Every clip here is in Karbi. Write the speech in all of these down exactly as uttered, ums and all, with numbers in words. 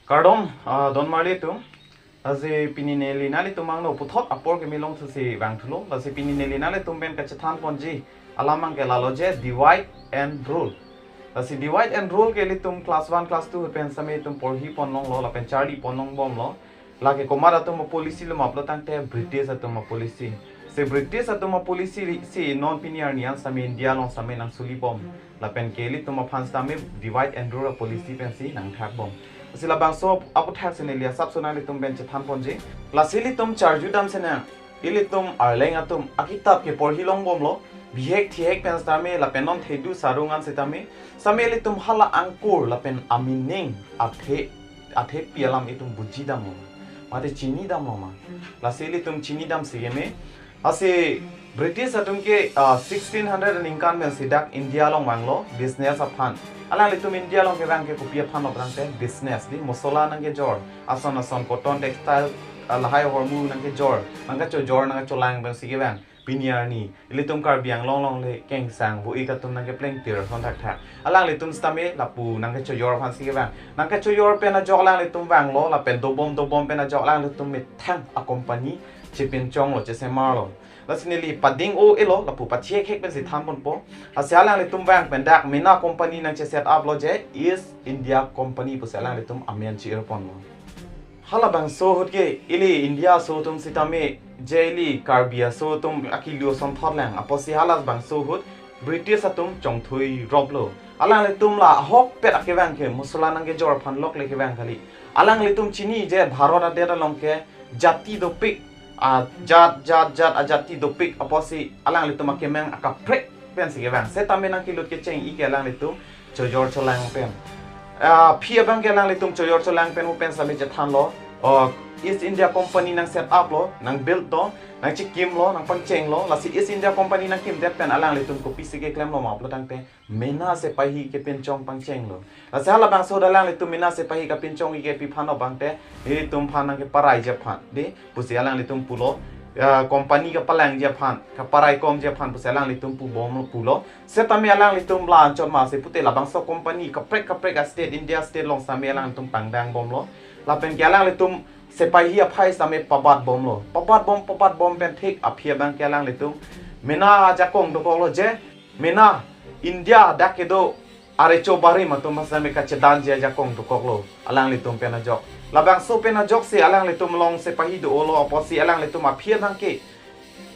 Kardom, ah, don marli atum. Lasi pini neli nanglitum angno puthot apor kemilong thusi vangthulo. Lasi pini neli nanglitum pen kachethan ponji alam abangke lalo je divide and rule. Lasi divide and rule ke ilitum class one, class two pen same itum porhi ponlonglo, lapen charli ponlongbomlo. Lake komat atum apolicy lo ma pulo tangte British atum apolicy. Si British atum apolicy ri- si non pini arni an same India along same nangsulibom. Lapen ke ilitum aphan sitame divide and rule policy pensi nangthakbom. Lasi labangso aputhak si neli asapso nanglitum pen chethan ponji. Lasi ilitum charjudam senang, ilitum arleng atum akitap ke porhi longbomlo. Bihek thihek pen sitame lapen non thedu sarung an sitame, same ilitum hala angkur lapen amining athe, athepi alam itum bujidamlo ma, mate chinidamlo ma? Lasi ilitum chinidam si keme. Lasi British atum ke, ah, sixteen hundred aningkan pensi dak India along vanglo business aphan. Alanglitum India along kevang ke kopi aphan lo tangte business, di mosola nangkejor, ason ason cotton textile, ah, lahai ahormu nangkejor, nangkachojor nangkacholang pensi kevang. Pini arni ilitum Karbi Anglong along le kengsang vo-ik atum nangkeplengtir ason thakthak. Alanglitum sitame lapu nangkachojor aphansi kevang. Nangkachojor pen ajok alanglitum vanglo, lapen dobom dobom pen ajok alanglitum methang a-company chepinchonglo, chesemarlo. Lasi neli pading-o-elo, lapu pathihek hek pensi than ponpo. Lasi alanglitum vang pen dak mena company nangche-set up lo je East India Company pusi alanglitum amen chi-ir ponlo. Halabangso ahut ke ili India aso atum sitame je ili Karbi aso atum akelu asonthot lang. Apotsi halabangso ahut British atum chongthui roplo. Alanglitum la ahokpet akevang ke mosola nangkejor aphan lok le kevang kali. Alanglitum chini je Bharat adet along ke jati dopik, a jat jat jat ajati dopik, apotsi alanglitum akemang akaprek pensi kevang. Setame nangkelut kecheng-i ke alanglitum chojor cholang pen. Aphi abang ke alanglitum chojor cholang pen hu pen sitame chethanlo. O, East India Company nang set up lo, nang build lo, nangchekimlo, nangpangchenglo. Lasi East India Company nangkimdet pen alanglitum kopisi keklemlo ma pulo tangte mena sepahi kepinchong pangchenglo. Lasi halabangso ahut alanglitum mena sepahi kapinchong-i ke pi aphan lo tangte, ilitum aphan nangkeparai ji aphan, di, pusi alanglitum pulo, ah, company kapalangji aphan, kaparaikomji aphan pusi alanglitum pubom pulo. Setame alanglitum la anchot ma si pute labangso company kaprek kaprek a-state, India state along sitame alanglitum pangdangbomlo. Lapen ke alanglitum sepahi aphai sitame pabatbomlo. Pabatbom, pabatbom pen thik aphi abang ke alanglitum mena ajakong dokoklo je, mena India dak kedo arecho barim atum sitame kachedanji ajakong dokoklo alanglitum pen ajok. Labangso pen ajoksi alanglitum along sepahi do-olo, apotsi alanglitum aphi abang ke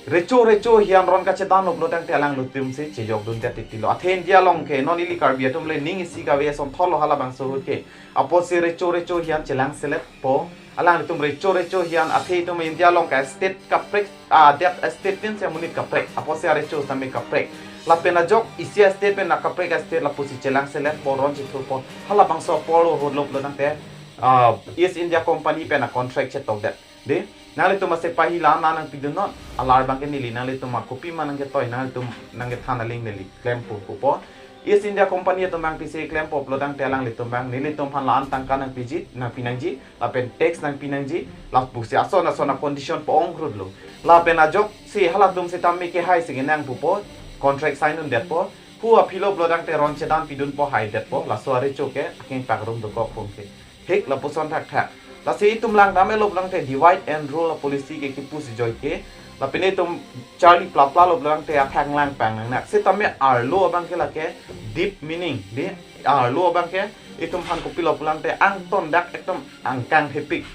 recho recho hiyan ron kachedanlo pulo tangte alanglitum si chejokdundet titilo. Athe India along ke non ili Karbi atum le ning isi kave asonthotlo halabangso ahut ke. Apotsi recho recho hiyan chelangseletpo. Alanglitum recho recho hiyan, athe itum India along ke state kaprek, ah, adet state tin si amonit kaprek. Apotsi arecho sitame kaprek. Lapen ajok isi a-state pen akaprek a-state lapusi chelangseletpo, ron chethurpo. Halabangso apor ahut lo pulo tangte, ah, East India Company pen a-contract chetokdet. Di, nanglitum asepahi la-an la nangpidunnon, alar abang ke neli nanglitum akopi ma nangketoi, nanglitum nangkethan aling neli klempo pupo. East India Company atum abang pisi klempo pulo tangte alanglitum abang nelitum aphan la-an tangka nangpiji, nangpi nangji, lapen tax nangpi nangji, lapusi ason ason a-condition po-ong krutlo. Lapen ajoksi halatum sitame kehai si kenang pupo, contract sign undetpo. Hu aphi lo pulo tangte ron chedan pidunpo, haidetpo, laso arecho ke akeng pakrum dokok pon ke. Hik lapuson thakthak. Lasi itum langdam-elo pulo tangte divide and rule policy ke kipusi joike. Lapen itum charli plapla lo pulo tangte athang langpang nangnak. Setame arlo abang ke lake deep meaning, di, arlo abang ke itum aphan kopilo pulo tangte angton dak ekdom angkang thepik.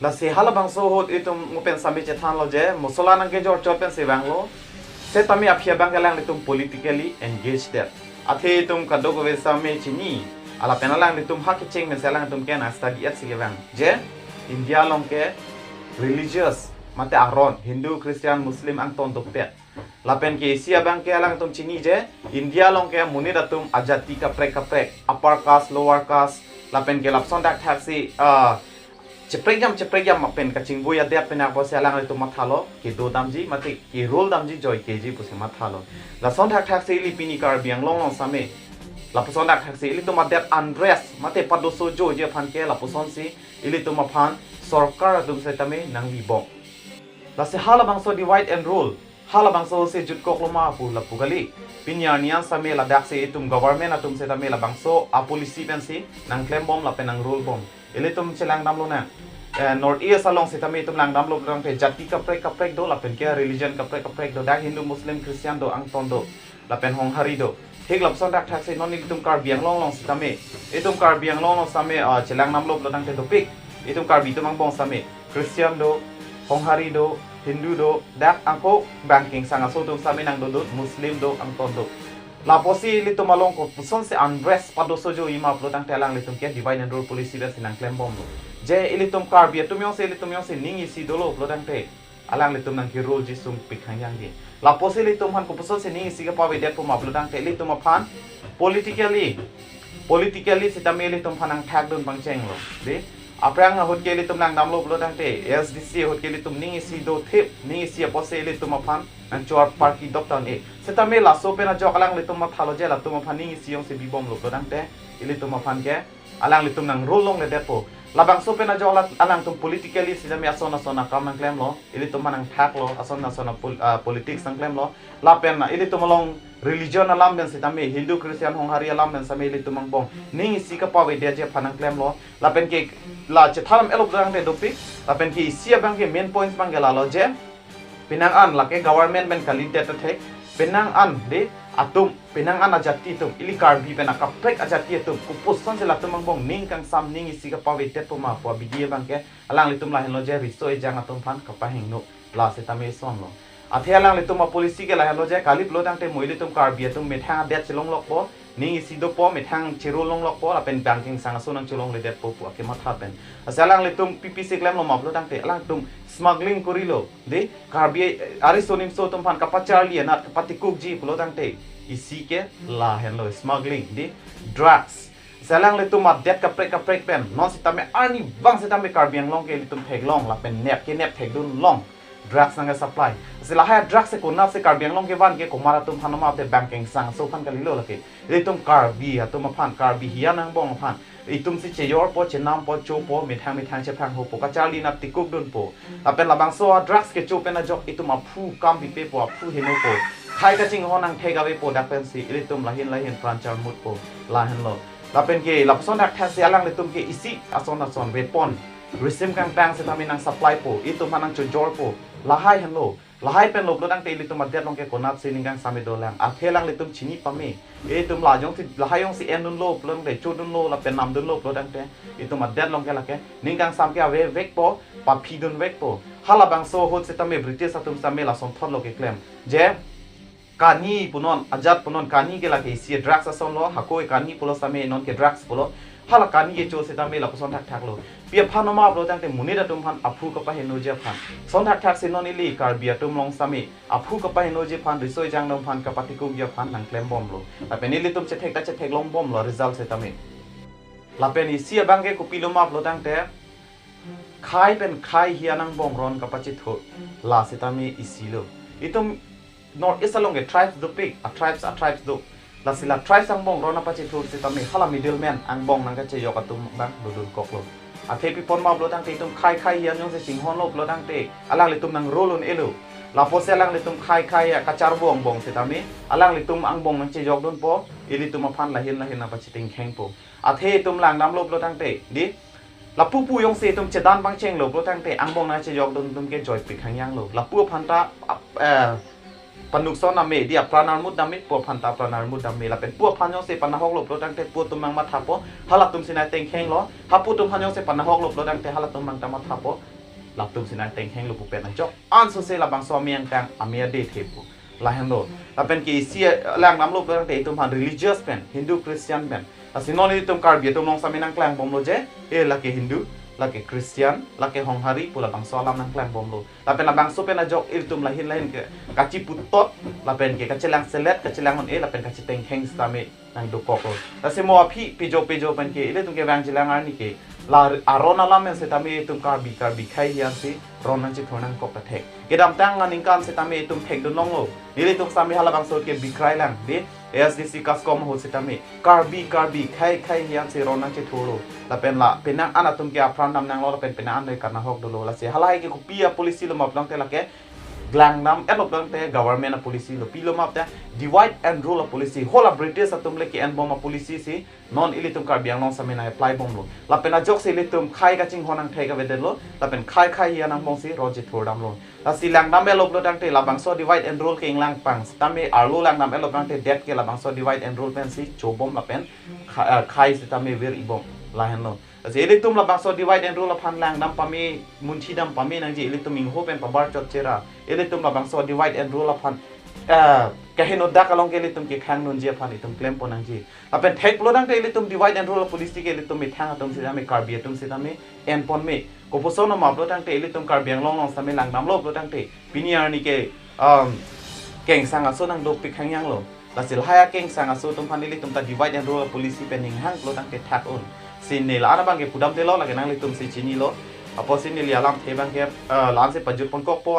Lasi halabangso ahut itum mo pen sitame chethanlo je mosola nangkejor chot pensi vanglo. Setame aphi abang ke alanglitum politically engaged det. Athe itum kadokave sitame chini. Lapen alanglitum ha kecheng pensi alanglitum ke nang study-et si kevang je India along ke religious mate aron Hindu, Christian, Muslim angton dopet. Lapen ke isi abang ke alanglitum chini je India along ke monit atum ajati kaprek kaprek, upper caste, lower caste, lapen ke lapuson thakthaksi, ah, cheprekjam cheprekjam pen kachingboi adet pen apotsi alanglitum mathalo, kedodamji mate kerule damji joikeji pusi mathalo. Lason thakthaksi ili pini Karbi Anglong along sitame lapuson thakthaksi ilitum adet unrest mate padoso joji aphan ke lapusonsi ilitum aphan sorkar atum sitame nangbibom. Lasi halabangso divide and rule, halabangso si jutkoklo ma pu lapu kali. Pini arni an sitame ladaksi itum government atum sitame labangso a-policy pensi nangklembom lapen nangrulebom. Ilitum chelang damlonang. Eh, North East along sitame itum lang damlo pulo tangte jati kaprek kaprek do, lapen ke religion kaprek kaprek do. Dak Hindu, Muslim, Christian do, angton do. Lapen Honghari do. Thik lapuson thakthak si non ilitum Karbi Anglong along sitame, itum Karbi Anglong along sitame, ah, chelang damlo pulo tangte dopik. Itum Karbi atum angbong sitame Christian do, Honghari do, Hindu do, dak ako bangkengsang aso atum sitame nangdodun, Muslim do, angton do. Lapusi ilitum along kopuson si unrest pado sojo ima pulo tangte alanglitum ke divide and rule policy pen si nangklembomlo. Je ilitum Karbi atum jongsi, ilitum jongsi ning isi dolo pulo tangte alanglitum nangke-rule ji sungpik hangyang ji. Lapusi ilitum aphan kopuson si ning isi kepavedet puma pulo tangte ilitum aphan politically, politically sitame ilitum aphan nangthakdun pangchenglo. Dei, aphrang ahut ke ilitum lang damlo pulo tangte, A S D C ahut ke ilitum ning isi dothip, ning isi apotsi ilitum aphan nangchor parki dok tan e. Sitame laso pen ajok alanglitum mathalo je latum aphan ning isi jongsi bibomlo pulo tangte ilitum aphan ke alanglitum nang-rule longledetpo. Labangso pen ajok la-, alangtum politically sitame ason ason akam nangklemlo, ilitum aphan nangthaklo, ason ason a pol-, ah, politics nangklemlo. Lapen ilitum along religion alam pen sitame, Hindu, Christian, Honghari alam pen sitame ilitum angbong ning isi kepavedetji aphan nangklemlo. Lapen ke la chethan elo pulo tangte dopik. Lapen ke isi abang ke main points abang ke lalo je, penang an lake government pen kalidet athek, penang an dei atum, penang an ajati atum, ili Karbi pen akaprek ajati atum, kopuson si latum angbong ning kangsam, ning isi kepavedet puma pu abidi abang ke alanglitum lahenlo je riso ejang atum aphan kapahingno, la sitame sonlo. Athe alanglitum apolicy ke lahenlo je, kali pulo tangte mo ilitum Karbi atum methang adet chelonglokpo, ning isi dopo, methang che-rule longlokpo, lapen bangkengsang aso nangchelongledetpo pu akematha pen. Lasi alanglitum P P C klemlo ma pulo tangte alangtum smuggling korilo. Dei, Karbi, eh, ariso nimso atum aphan kapacharli anat kapatikukji pulo tangte isi ke lahenlo, smuggling, dei, drugs. Lasi alanglitum adet kaprek kaprek pen non sitame arnivang sitame Karbi Anglong ke ilitum theklong, lapen nep ke nep thekdunlong, drugs nangkesupply. Lasi lahai drugs ke konatsi Karbi Anglong kevan ke, komat atum aphan ma, te bangkengsang aso aphan kalilo lake. Ilitum Karbi atum aphan, Karbi hiyan angbong aphan, itum si chejorpo, chenampo, chopo, methang methang chephanghopo, kacharli anat tikukdunpo. Lapen labangso a drugs kecho pen ajok itum aphu kam pipepo, aphu henopo, khai kachinghon angthek avepo, dak pensi ilitum lahin lahin pran charmutpo, lahenlo. Lapen ke lapuson thakthak si alanglitum ke isi ason ason weapon risim kangtang sitame nangsupplypo, itum aphan nangchojorpo, lahai henlo. Lahai penlo pulo tangte ilitum adet along ke konatsi ning kangsam dolang, athe alanglitum chini pame. Itum la jongsi, lahai jongsi endunlo pulo tangte, chodunlo lapen namdunlo pulo tangte itum adet along ke lake ning kangsam ke avevekpo, paphidunvekpo. Halabangso ahut sitame British atum sitame lasonthotlo keklem je, kani punon, ajat punon, kani ke lake isi drugs asonlo, hako kani pulo sitame non ke drugs pulo. Hala kani kecho sitame lapuson thakthaklo. Pi aphan ma pulo tangte monit atum aphan aphu kapahenoji aphan. Lason thakthak si non ili Karbi atum along sitame aphu kapahenoji aphan, riso ejang atum aphan kapatikukji aphan nangklembomlo. Lapen ilitum chethek ta chetheklongbomlo result sitame. Lapen isi abang ke kopilo ma pulo tangte, khai pen khai hiyan angbong ron kapachethur, la sitame isilo. Itum North East along ke tribes dopik, a tribes, a tribes do. Lasi la tribes angbong ron kapachethur sitame hala middleman angbong nangkachejok atum abang dodun koklo. Athe pi apot ma pulo tangte itum khai khai hiyan jongsi chinghonlo pulo tangte alanglitum nang-rule un-elo. Lapusi alanglitum khai khai a kacharbo angbong sitame alanglitum angbong nangchejokdunpo, ilitum aphan lahin lahin nangpachitengkhengpo. Athe itum lang damlo pulo tangte, dei, lapu pu jongsi itum chedan pangchenglo pulo tangte angbong nangchejokdun atum ke joipik hangyanglo. Lapu aphan ta, ap-, eh, panukson name, dei, apran armut name, pu aphan ta apran armut name. Lapen pu aphan jongsi panahoklo pulo tangte pu atum nangmathapo, halatum si nangtengkhenglo. Hapu atum aphan jongsi panahoklo pulo tangte halatum nangta mathapo, latum si nangtengkhenglo pu pen ajok ansose labangso amei angkang, amei ade thepo, lahenlo. Lapen ke isi, eh, lang damlo pulo tangte itum aphan religious pen, Hindu, Christian pen. Lasi non itum Karbi atum along sitame nangklangbomlo je, eh, lake Hindu, lake Christian, lake Honghari pu labangso alam nangklangbomlo. Lapen labangso pen ajok ilitum lahin lahin ke kachiputot, lapen ke kachelang selet, kachelang un-e, lapen kachetengkheng sitame nangdokoklo. Lasi mo aphi pejo pejo pen ke ilitum kevangjilang arni ke la aron alam pen sitame itum Karbi, Karbi khai hiyan si ron nangchethur nangkok ta thek. Kedamtang aningkan sitame itum thekdunlonglo. Nelitum sitame halabangso ke bikrailang, dei, A S D C CASCOM ahut sitame Karbi, Karbi khai khai hiyan si ron nangchethurlo. Lapen la penang an atum ke apran damnanglo, lapen penang an le kanahok dolo. Lasi halahai ke kopi apolicy lo ma pulo tangte lake langdam-etlo tangte government a policy lo, pilo ma pu ta divide and rule a policy, hala British atum le ke-enbom a policy si non ilitum Karbi Anglong sitame nang-apply bomlo. Lapen ajoksi ilitum khei kachinghon angthek avedetlo, lapen khei khei hi anang bongsi roje thurdamlo. Lasi langdam-etlo tangte labangso divide and rule ke inglangpang sitame arlo langdam-etlo tangte det ke labangso divide and rule pensi chobom lapen kha-, ah, khei sitame vir-ibom, lahenlo. Lasi ilitum labangso divide and rule aphan langdam pame, munthidam pame nangji, ilitum ingho pen pabar chot chera, ilitum labangso divide and rule aphan, ah, kaheno dak along ke ilitum kekhang nunji aphan itum klempon nangji. Lapen theklo tangte ilitum divide and rule policy ke ilitum methang atum sitame, Karbi atum sitame enponme. Kopuson ma pu tangte ilitum Karbi Anglong along sitame langdamlo pu tangte pini arni ke, um, kengsang aso nangdopik hangyanglo. Lasi lahai akengsang aso atum aphan ilitum ta divide and rule policy pen ninghanglo tangte thak un. Si neli la-an abang ke pudamdelo, lake nanglitum si chinilo. Apotsi neli alamthe abang ke, uh, la-ansi pajutpon kokpo.